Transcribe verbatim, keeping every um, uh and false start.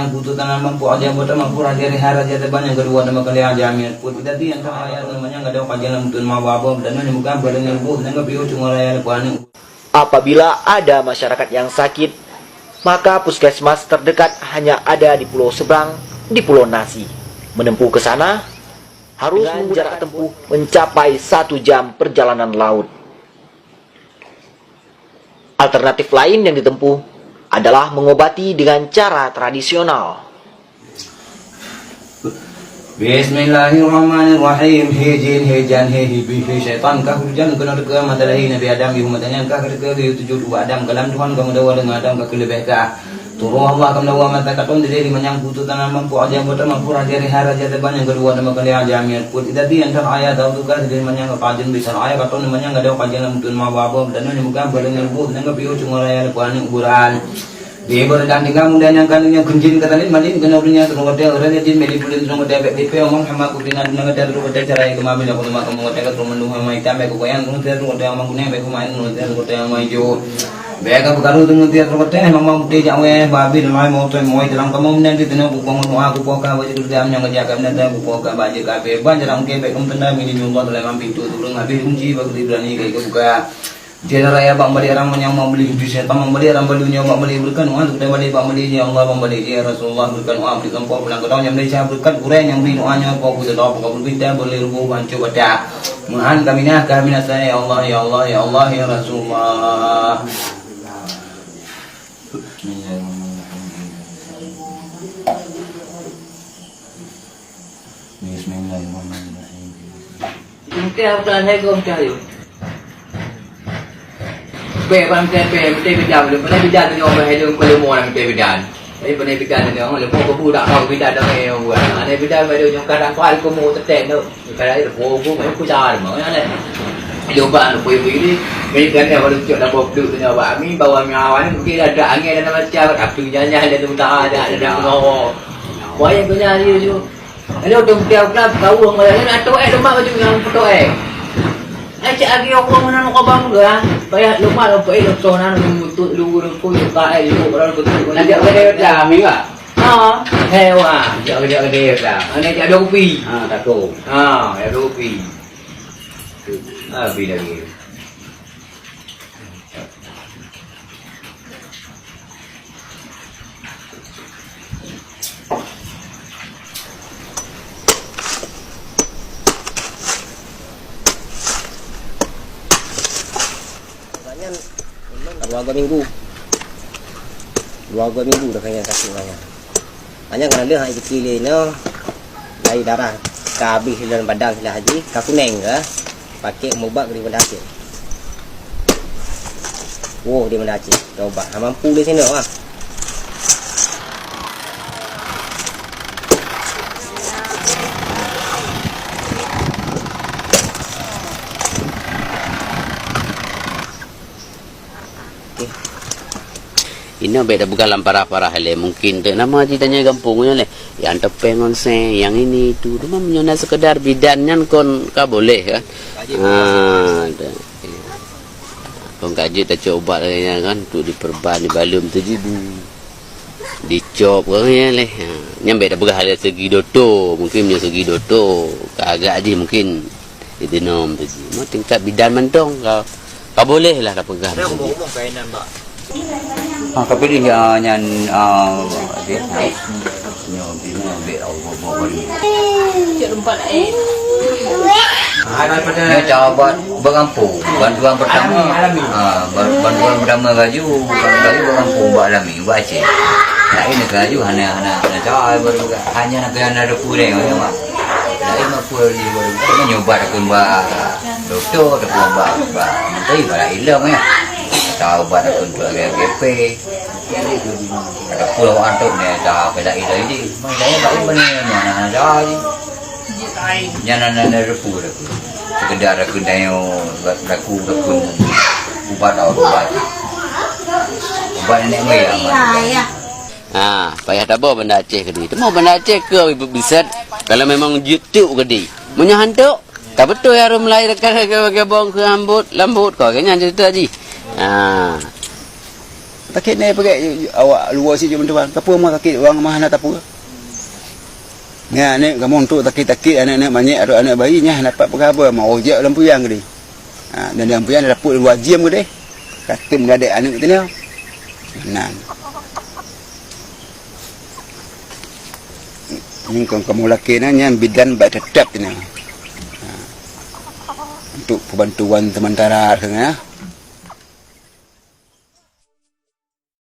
Putus tanam mampu aja buat mampu raja rihara raja teban yang kedua nama kali aja amir. Put kita di yang tak ayat namanya nggak ada kajian lam tun mau bawa dan mana bukan pada ngelbu dan nggak piu cuma raya lepas ni. Apabila ada masyarakat yang sakit, maka puskesmas terdekat hanya ada di pulau seberang, di Pulau Nasi. Menempuh ke sana, harus dengan jarak tempuh mencapai satu jam perjalanan laut. Alternatif lain yang ditempuh adalah mengobati dengan cara tradisional. Bismillahirrahmanirrahim. He jin, he jan, he hibi, he syaitan. Kah hujan kena teuka mata lahé Nabi Adam, yuh mata nyan kah teuka geuyue tujoh ubak Adam. Kalam Tuhan kamoe dawa deungon Adam ka keuleubeh kah. Turoh Allah kamoe dawa mata katong dilé di manyang putu tanah mampu aja buat mampu raja rihara raja teban yang kedua nama kali aja amir. Put idadi yang tak ayah tahu tugas di manyang ka pajun bisa ayah katong di manyang ada pajun lam tun mau babo dan ni bukan boleh ngelbu dan ka piu cuma raya lepas ni kuburan. Di beureudah tinggai muda nyang kandung nyang keunjin keu talim malin keunoe donya, teureugoe ureueng nyang jin meli pulen, teureugoe bèk dipe omong hama kupinan, teureugoe cara nyang keumah bila kuteuma kamoe watèe ka teureugoe mendung hama itam, bèk kugoyang, teureugoe teuma kuning, bèk kumain, teureugoe teuma ijo. Bèk ka peukaru teungeut teureugoe mama muté jak wèh, babi dan lai moto moi dalam kamoe meunan di teungoh kupoh ngon doa, kupoh ka baju keureuja nyang ka jak ka meunan, kupoh ka baju ka bèk ban jarak mungken, bèk kum tenda mini nyumbang dalam pintu turun habis kunci bagi berani kai ka buka. Tiada raya bak balik orang yang mau beli jus setan, mau balik orang balik nyawa bak balik berkan uang, sudah balik bak balik ya Allah, bak balik ya Rasulullah, berkan uang beli kampung pulang ke tahun yang beli saya berkat kurang yang beli doanya kau pun tahu kau berbinta boleh rubuh hancur badak. Muhan kami nah kami nasa ya Allah, ya Allah, ya Allah, ya Rasulullah. Bismillahirrahmanirrahim. Bismillahirrahmanirrahim. Mungkin aku tak naik kau macam tu. Bèk bang teh bèk, mesti bidan dulu. Pernah bidan tu nyoba hello kalau mau nak mesti bidan. Tapi pernah bidan tu nyoba, lepas aku tak tahu bidan dah main yang buat. Ada bidan baru nyoba kadang kau aku mau tetek tu. Kadang itu bobo main aku dah ada mau ya leh. Dia ubah tu boy boy ni. Main kan dia baru cok dah bob tu nyoba. Ami bawa nyawa ni mungkin ada angin ada macam, tapi jangan ada tu tak ada, ada nak bawa. Wah yang punya dia tu. Hello, dong dia pula tahu orang lain nak tu eh, lemak baju yang foto eh. Eh, cik agi orang mana nak abang ke ah? Payah lemak dong eh, lo so nan untuk lu lu ku yo ka eh, lu orang betul. Nak jak kedai dah, Ami, Pak? Ha. Hewa. Jak kedai dah. Ana jak ada kopi. Ha, takut. Ha, ada kopi. Habis lagi. Nyan dua go minggu. Dua go minggu dah kena sakit nyan. Hanya kena leuh hai kecil le nyoe. Dari darah ka habéh dalam badan sila haji, ka kuneng ke. Pakai mubat beri benda hasil. Woh, di benda hasil. Coba, ha mampu di sini ah. Inoe bèk tapeugah lam parah-parah ilèe. Mungkin teuk nama jih tanyoe gampông nyoe lé. Nyang teupeng ngon seng, nyang ini itu. Cuma meunyoe na sekedar bidan nyan kon ka boleh kan. Ha, tu. Kon ka jeuet tacok ubat lagèe nyan kan, untuk diperban, dibalum tu jih di, dicop kan nyan lé. Ha, nyan bèk tapeugah lé segi doto. Mungkin meunyoe segi doto, ka agak jih mungkin Itu nom tu ji. Mau tingkat bidan mantong ka, ka boleh lah ka peugah. Ada tu ji. Hubung-hubung kainan, Bak. Ah, tapi dia, ah, nyan, ah, dia, nyo, dia, nyo, ambil, oh, bo, bo, bo, ni. Cik empat, eh. Nyo cara buat bergampung. Bantuan pertama, alami, alami. Ah, ban-, bantuan pertama laju, kalau laju bergampung, buat alami, buat Aceh. Nah, ini laju, hana, hana, hana cara baru, hanya nak kena ada kurang, ya, Mak. Laén mah peue lé baru ka meunyoe ubat takheun bak dokto, takheun bak, bak menteri, bak ilong nyan. Atau ubat takheun untuk lagèe G P. Ada peue awak antok nyan, dah keudak ilong ini. Mai saya bak ilong ni, mana ada lagi. Nyan na, na, na repu, repu. Sekedar takheun dayo, laku, takheun ubat, ubat. Ubat nenek moyang. Ha, payah taboh banda Aceh keudeh. Teuma banda Aceh keu biset kalau memang jeuet teuk keudeh. Meunyoe hantok, ka beutôi harôh meulahé rekan-rekan bong keu lambot, lambot ko, kan nyan cerita jih. Ha. Sakét nyan peugah awak luwa sit jeuet bantuan. Kapeue meuh sakét, ureueng meuh hana tapeue. Nyan aneuk kamoe untuk sakét-sakét, aneuk-aneuk manyét atau aneuk bayi nyan hana pat peugah haba, mau jak lam puyang keudeh. Ha, dan lam puyang dapur luwa jiem keudeh. Katem gadek aneuk teuh nyan. Nan. Nyan kon kamoe lakée na nyan bidan bak teutap nyan. Ha. Untuk pembantuan sementara saja.